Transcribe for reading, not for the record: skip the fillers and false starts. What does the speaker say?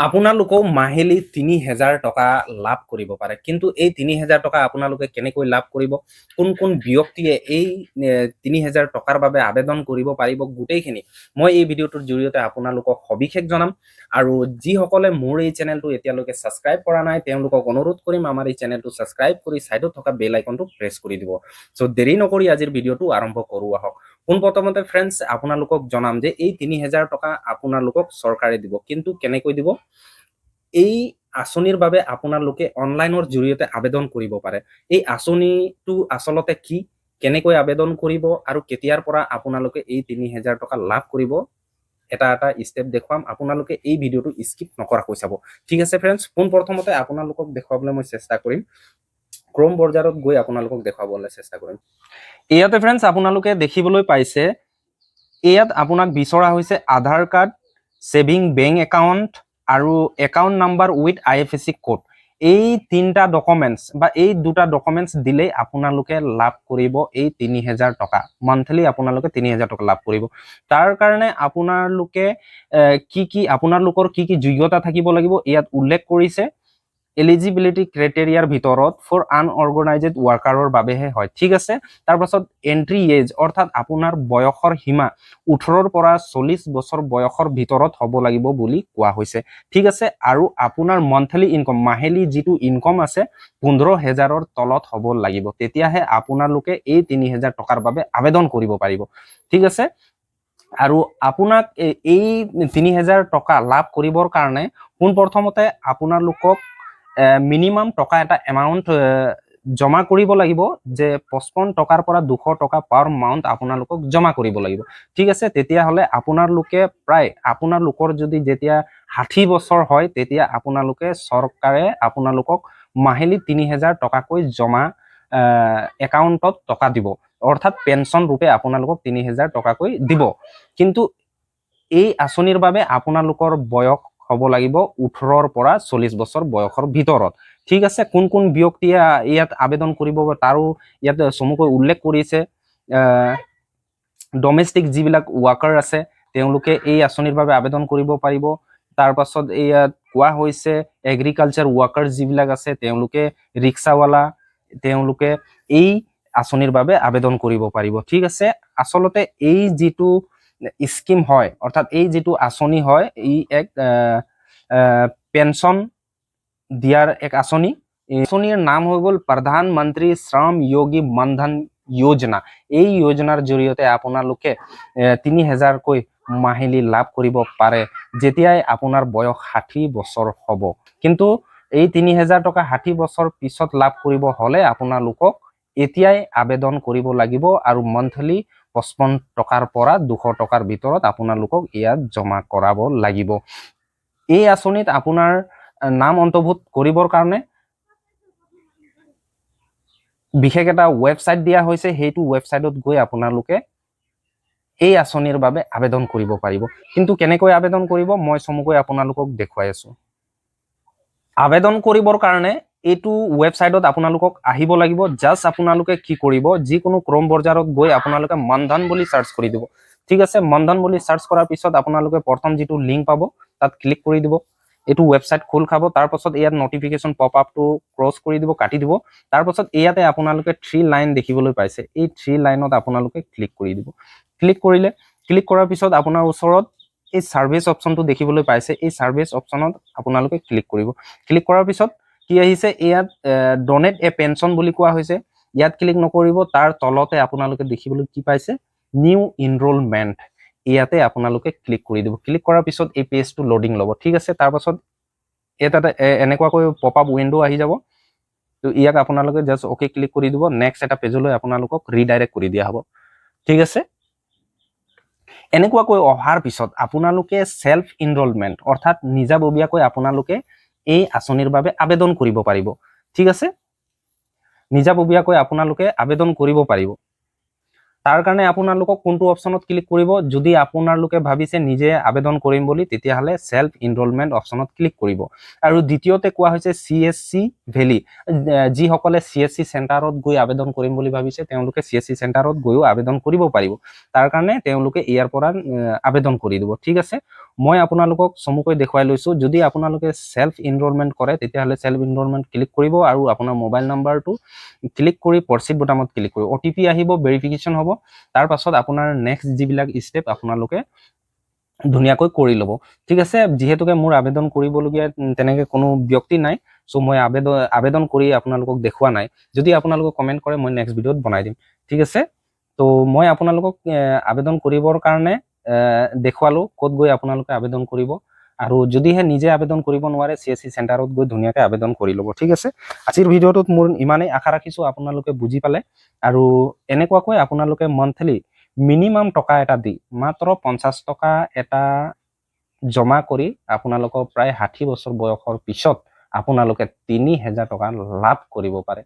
আপোনালোকেও মাহিলী 3000 টকা লাভ কৰিব পাৰে। কিন্তু এই 3000 টকা আপোনালোকে কেনেকৈ লাভ কৰিব, কোন কোন ব্যক্তিয়ে এই 3000 টকাৰ বাবে আবেদন কৰিব পাৰিব, গোটেইখিনি মই এই ভিডিঅ'টোৰ জৰিয়তে আপোনালোকক সবিশেষ জনাম। আৰু যিসকলে মোৰ এই চেনেলটো এতিয়ালৈকে ছাবস্ক্ৰাইব কৰা নাই, তেওঁলোকক অনুৰোধ কৰিম, আমাৰ এই চেনেলটো ছাবস্ক্ৰাইব কৰি ছাইডত থকা বেল আইকনটো প্ৰেছ কৰি দিব। চ' দেৰি নকৰি আজিৰ ভিডিঅ'টো আৰম্ভ কৰোঁ আহক। পোনপ্ৰথমতে ফ্ৰেণ্ডছ, আপোনালোকক জনাম যে এই 3000 টকা আপোনালোকক চৰকাৰে দিব, কিন্তু কেনেকৈ দিব? এই আঁচনিৰ বাবে আপোনালোকে অনলাইনৰ জৰিয়তে আবেদন কৰিব পাৰে। এই আঁচনিটো আচলতে কি, কেনেকৈ আবেদন কৰিব আৰু কেতিয়াৰ পৰা আপোনালোকে এই 3000 টকা লাভ কৰিব, এটা এটা ষ্টেপ দেখুৱাম। আপোনালোকে এই ভিডিঅ'টো স্কিপ নকৰাকৈ চাব। ঠিক আছে ফ্ৰেণ্ডছ, পোনপ্ৰথমতে আপোনালোকক দেখুৱাবলৈ মই চেষ্টা কৰিম, ক্ৰম ব্ৰাউজাৰত গৈ আপোনালোকক দেখুৱাবলৈ চেষ্টা কৰিম। ইয়াতে ফ্ৰেণ্ডছ, আপোনালোকে দেখিবলৈ পাইছে, ইয়াত আপোনাক বিচৰা হৈছে আধাৰ কাৰ্ড, ছেভিং বেংক একাউণ্ট আৰু account number with IFSC code। এই তিনিটা ডকুমেণ্টছ বা এই দুটা ডকুমেণ্টছ দিলেই আপোনালোকে লাভ কৰিব এই 3000 টকা। মান্থলি আপোনালোকে 3000 টকা লাভ কৰিব। তাৰ কাৰণে আপোনালোকে কি কি, আপোনালোকৰ কি কি যোগ্যতা থাকিব লাগিব, ইয়াত উল্লেখ কৰিছে। এলিজিবিলিটি ক্ৰাইটেৰিয়াৰ ভিতৰত ফৰ আনঅৰ্গেনাইজেড ৱৰ্কাৰৰ বাবেহে হয়, ঠিক আছে। তাৰপাছত এণ্ট্ৰি এজ, অৰ্থাৎ আপোনাৰ বয়সৰ সীমা 18ৰ পৰা 40 বছৰ বয়সৰ ভিতৰত হ'ব লাগিব বুলি কোৱা হৈছে, ঠিক আছে। আৰু আপোনাৰ মন্থলি ইনকম, মাহিলী যিটো ইনকম আছে, 15 হেজাৰৰ তলত হ'ব লাগিব। তেতিয়াহে আপোনালোকে এই 3000 টকাৰ বাবে আবেদন কৰিব পাৰিব, ঠিক আছে। আৰু আপোনাক এই 3000 টকা লাভ কৰিবৰ কাৰণে পোনপ্ৰথমতে আপোনালোকক মিনিমাম টকা এটা এমাউণ্ট জমা কৰিব লাগিব যে 55 টকাৰ পৰা 200 টকা পাৰ মান্থ আপোনালোকক জমা কৰিব লাগিব, ঠিক আছে। তেতিয়াহ'লে আপোনালোকে প্ৰায় আপোনালোকৰ যদি যেতিয়া 60 বছৰ হয়, তেতিয়া আপোনালোকে চৰকাৰে আপোনালোকক মাহিলী 3000 টকাকৈ জমা একাউণ্টত টকা দিব, অৰ্থাৎ পেঞ্চন ৰূপে আপোনালোকক 3000 টকাকৈ দিব। কিন্তু এই আঁচনিৰ বাবে আপোনালোকৰ বয়স হ'ব লাগিব 18ৰ পৰা 40 বছৰ বয়সৰ ভিতৰত, ঠিক আছে। কোন কোন ব্যক্তিয়ে ইয়াত আবেদন কৰিব, তাৰো ইয়াত চমুকৈ উল্লেখ কৰিছে। ডমেষ্টিক যিবিলাক ৱাৰ্কাৰ আছে, তেওঁলোকে এই আঁচনিৰ বাবে আবেদন কৰিব পাৰিব। তাৰ পাছত ইয়াত কোৱা হৈছে, এগ্ৰিকালচাৰ ৱাৰ্কাৰ যিবিলাক আছে তেওঁলোকে, ৰিক্সাৱালা, তেওঁলোকে এই আঁচনিৰ বাবে আবেদন কৰিব পাৰিব, ঠিক আছে। আচলতে এই যিটো স্কিম হয়, অৰ্থাৎ এই যিটো আঁচনি হয়, ই এক পেঞ্চন দিয়াৰ এক আঁচনি। এই আঁচনিৰ নাম হৈ গ'ল প্ৰধানমন্ত্ৰী শ্ৰম য়োগী মানধন যোজনা। এই যোজনাৰ জৰিয়তে আপোনালোকে 3000কৈ মাহিলী লাভ কৰিব পাৰে, যেতিয়াই আপোনাৰ বয়স 60 বছৰ হ'ব। কিন্তু এই 3000 টকা 60 বছৰ পিছত লাভ কৰিব হ'লে আপোনালোকক এতিয়াই আবেদন কৰিব লাগিব আৰু মান্থলি 55 টকাৰ পৰা 200 টকাৰ ভিতৰত আপোনালোকক ইয়াত জমা কৰাব লাগিব। এই আঁচনিত আপোনাৰ নাম অন্তৰ্ভুক্ত কৰিবৰ কাৰণে বিশেষ এটা ৱেবছাইট দিয়া হৈছে। সেইটো ৱেবছাইটত গৈ আপোনালোকে এই আঁচনিৰ বাবে আবেদন কৰিব পাৰিব। কিন্তু কেনেকৈ আবেদন কৰিব, মই চমুকৈ আপোনালোকক দেখুৱাই আছো। আবেদন কৰিবৰ কাৰণে এইটো ৱেবছাইটত আপোনালোকক আহিব লাগিব। জাষ্ট আপোনালোকে কি কৰিব, যিকোনো ক্ৰম ব্ৰাউজাৰত গৈ আপোনালোকে মানধন বুলি চাৰ্চ কৰি দিব, ঠিক আছে। মানধন বুলি চাৰ্চ কৰাৰ পিছত আপোনালোকে প্ৰথম যিটো লিংক পাব, তাত ক্লিক কৰি দিব। এইটো ৱেবছাইট খোল খাব। তাৰপাছত ইয়াত নটিফিকেশ্যন পপ আপটো ক্ৰছ কৰি দিব, কাটি দিব। তাৰপাছত ইয়াতে আপোনালোকে থ্ৰী লাইন দেখিবলৈ পাইছে। এই থ্ৰী লাইনত আপোনালোকে ক্লিক কৰি দিব। ক্লিক কৰাৰ পিছত আপোনাৰ ওচৰত এই ছাৰ্ভিচ অপশ্যনটো দেখিবলৈ পাইছে। এই ছাৰ্ভিচ অপশ্যনত আপোনালোকে ক্লিক কৰিব। ক্লিক কৰাৰ পিছত কি আহিছে ইয়াত? ডনেট এ পেঞ্চন বুলি কোৱা হৈছে। ইয়াত ক্লিক নকৰিব। তাৰ তলতে আপোনালোকে দেখিবলৈ কি পাইছে? নিউ ইনৰলমেণ্ট। ইয়াতে আপোনালোকে ক্লিক কৰি দিব। ক্লিক কৰাৰ পিছত এই পেজটো লোডিং ল'ব, ঠিক আছে। তাৰপাছত ইয়াত এটা এনেকুৱাকৈ পপ আপ উইণ্ড' আহি যাব। তো ইয়াক আপোনালোকে জাষ্ট অ'কে ক্লিক কৰি দিব। নেক্সট এটা পেজলৈ আপোনালোকক ৰিডাইৰেক্ট কৰি দিয়া হ'ব, ঠিক আছে। এনেকুৱাকৈ অহাৰ পিছত আপোনালোকে চেল্ফ ইনৰলমেণ্ট, অৰ্থাৎ নিজাববীয়াকৈ আপোনালোকে এই আঁচনিৰ বাবে আবেদন কৰিব পাৰিব, ঠিক আছে। নিজাববীয়াকৈ আপোনালোকে আবেদন কৰিব পাৰিব। তাৰ কাৰণে আপোনালোকক কোনটো অপশ্যনত ক্লিক কৰিব? যদি আপোনালোকে ভাবিছে নিজে আবেদন কৰিম বুলি, তেতিয়াহ'লে চেল্ফ ইনৰলমেণ্ট অপশ্যনত ক্লিক কৰিব। আৰু দ্বিতীয়তে কোৱা হৈছে চিএছচি ভেলী, যিসকলে চিএছচি চেণ্টাৰত গৈ আবেদন কৰিম বুলি ভাবিছে, তেওঁলোকে চিএছচি চেণ্টাৰত গৈও আবেদন কৰিব পাৰিব। তাৰ কাৰণে তেওঁলোকে ইয়াৰ পৰা আবেদন কৰি দিব, ঠিক আছে। মই আপোনালোকক চমুকৈ দেখুৱাই লৈছোঁ। যদি আপোনালোকে চেল্ফ ইনৰলমেণ্ট কৰে, তেতিয়াহ'লে চেল্ফ ইনৰলমেণ্ট ক্লিক কৰিব আৰু আপোনাৰ মোবাইল নাম্বাৰটো ক্লিক কৰি প্ৰচিড বুটামত ক্লিক কৰিব। অ'টিপি আহিব, ভেৰিফিকেশ্যন হ'ব। তাৰপাছত আপোনাৰ নেক্সট যিবিলাক ষ্টেপ, আপোনালোকে ধুনীয়াকৈ কৰি ল'ব, ঠিক আছে? যিহেতুকে মোৰ আবেদন কৰিবলগীয়া তেনেকৈ কোনো ব্যক্তি নাই, চ' মই আবেদন কৰি আপোনালোকক দেখুওৱা নাই। যদি আপোনালোকে কমেণ্ট কৰে, মই নেক্সট ভিডিঅ'ত বনাই দিম, ঠিক আছে? তো মই আপোনালোকক আবেদন কৰিবৰ কাৰণে দেখুৱালোঁ ক'ত গৈ আপোনালোকে আবেদন কৰিব আৰু যদিহে নিজে আবেদন কৰিব নোৱাৰে, চিএছচি চেণ্টাৰত গৈ ধুনীয়াকৈ আবেদন কৰি ল'ব, ঠিক আছে? আজিৰ ভিডিঅ'টোত মোৰ ইমানেই। আশা ৰাখিছোঁ আপোনালোকে বুজি পালে। আৰু এনেকুৱাকৈ আপোনালোকে মান্থলি মিনিমাম টকা এটা দি, মাত্ৰ 50 টকা এটা জমা কৰি আপোনালোকৰ প্ৰায় 60 বছৰ বয়সৰ পিছত আপোনালোকে 3000 টকা লাভ কৰিব পাৰে।